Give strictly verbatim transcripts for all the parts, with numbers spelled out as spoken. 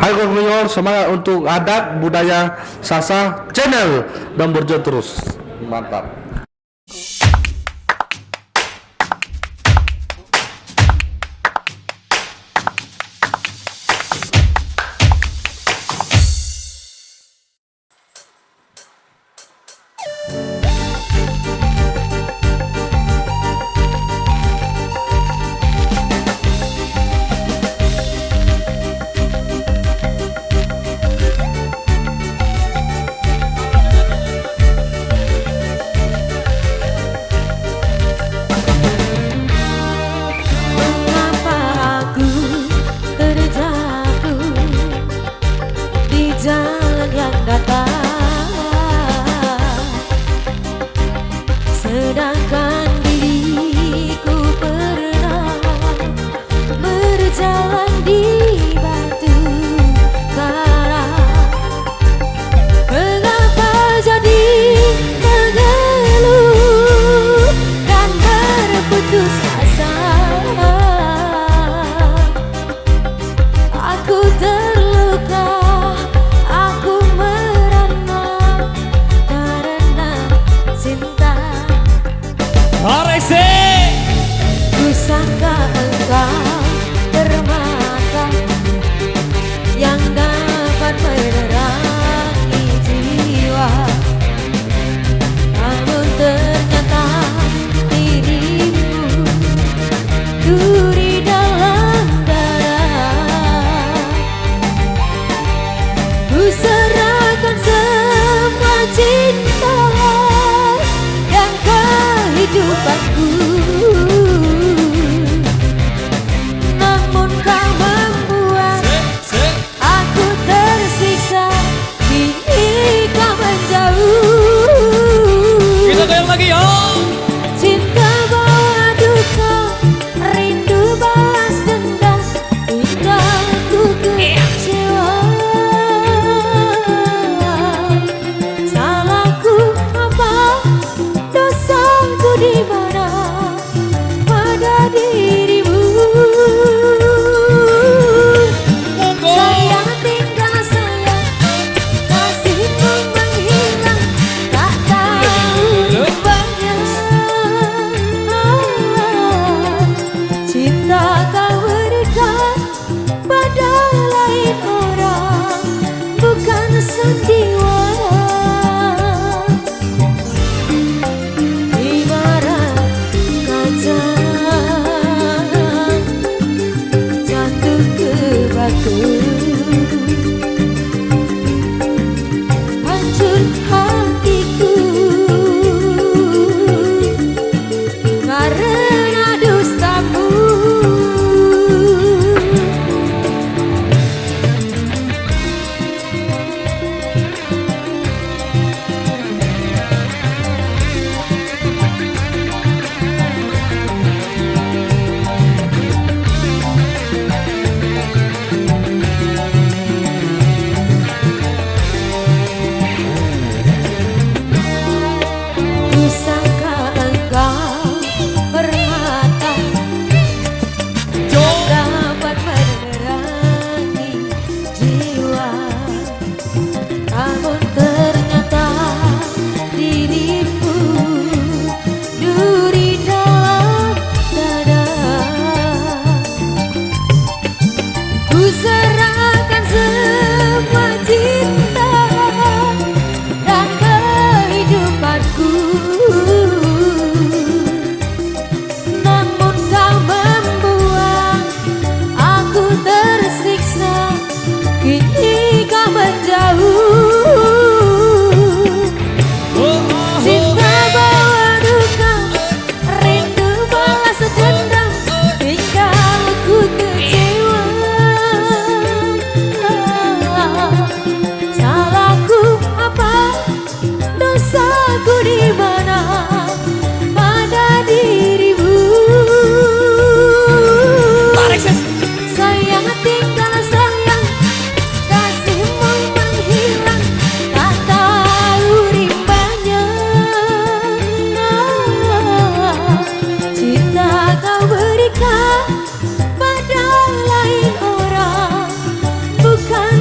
Ayo Gor Mayor, semangat untuk adat budaya Sasak Channel dan berjuang terus. Mantap. Mengapa aku terjatuh di jalan yang datar, sedangkan diriku pernah berjalan di batu karang? Mengapa jadi mengeluh dan berputus asa? Aku terluka, aku merana karena cinta. Arese. Ku sangka engkau permata yang dapat menerangi jiwa. Namun ternyata dirimu duri dalam dada. Ku serahkan semua cinta dan kehidupanku. Namun kau membuat aku tersiksa, kini kau menjauh. Kita goyang lagi, yo. Cinta bawa duka, rindu balas dendam, indah ku kecewa. Salahku apa? Dosaku di mana?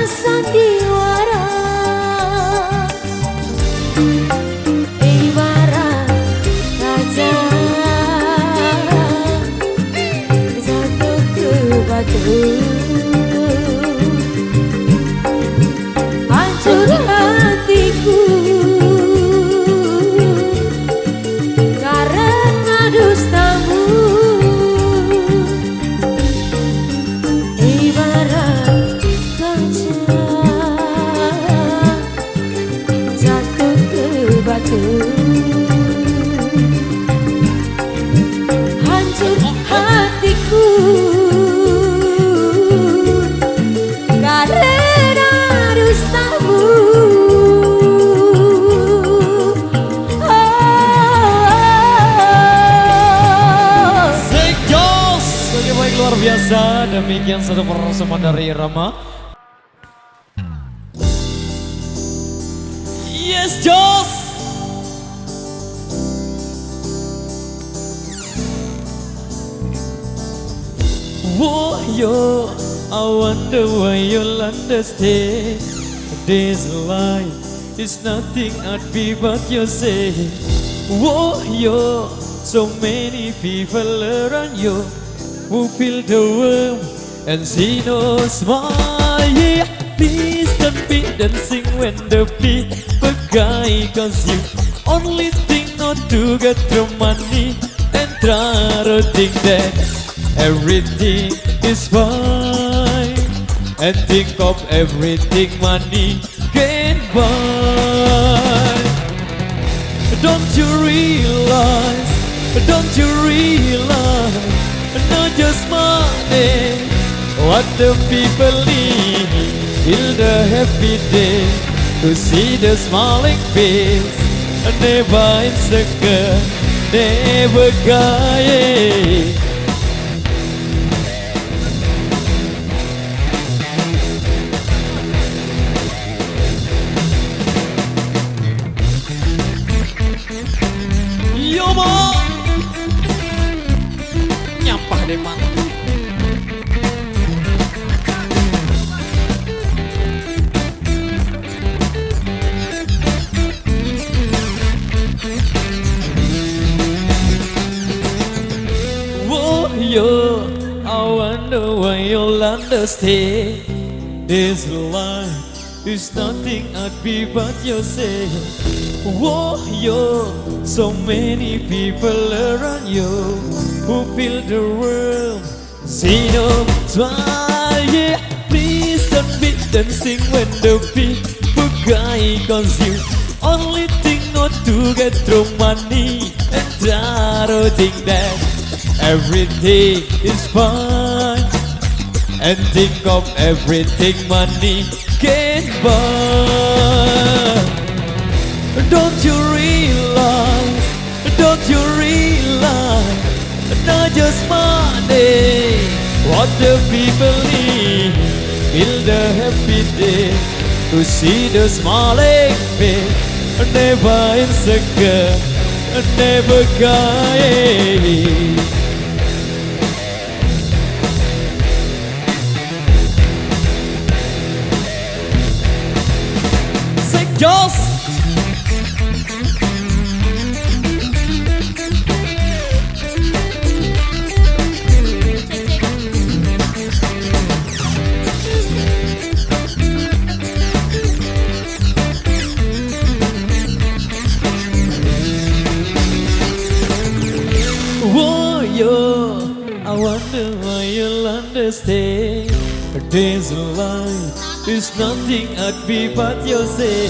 Sandiwara, ibarat kaca jatuh ke batu. Hancur hatiku karena dustamu. Ibarat kaca jatuh ke batu. Hancur hatiku karena dustamu. Oh. Sek Jos. Oke, baik, luar biasa. Demikian satu persembahan dari Rama. Yes, Jos. Whoa, yo, I wonder why you'll understand. This life is nothing I'd be but you say. Whoa, yo, so many people around you who feel the warmth and see no smile. Yeah, please don't be dancing when the people guy, cause you only think not to get the money and try to think that everything is fine and think of everything money can buy. Don't you realize? Don't you realize? Not just money. What the people need in the happy day to see the smiling face. Never insecure, never crying. Yo, Bang. Nyampah deh, Bang. Whoa, yo, I wonder why you'll understand this life. It's nothing I'd be but you say. Whoa, yo, so many people around you who feel the world. See no smile, yeah. Please don't be dancing when the people cry, cause you only think not to get through money and try to think that everything is fine and think of everything money can buy. Don't you realize? Don't you realize? Not just money. What the people need in the happy day to see the smiling face. Never insecure, never crying. Sek Jos. Whoa, yo, I wonder why you'll understand. This life is nothing I'd be but you say.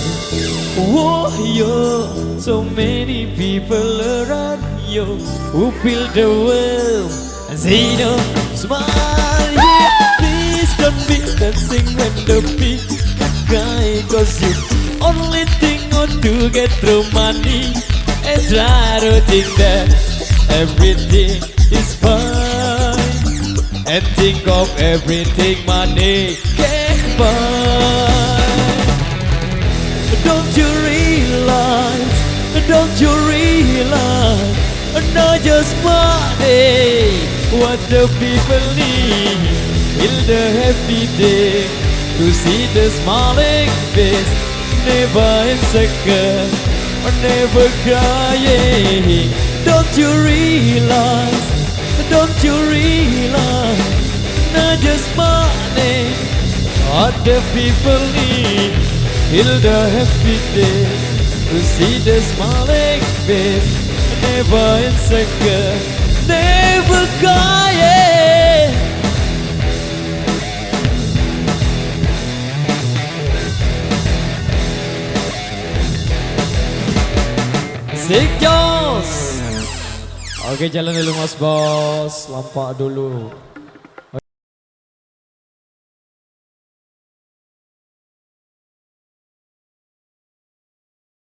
Whoa, yo, so many people around you who feel the world. Zeno, smile, yeah. Please don't be dancing when the people cry, cause you only think how to get through money and try to think that everything is fine and think of everything money can buy. Don't you realize? Don't you realize? Not just money. What the people need in the happy day To see the smiling face, never insecure, never crying. Don't you realize? Don't you realize? Not just money. Other people need feel the happy day. To see the smiling face, never insecure, never crying. Sik Jos. Oke, jalan dulu, Mas Bos. Lampak dulu.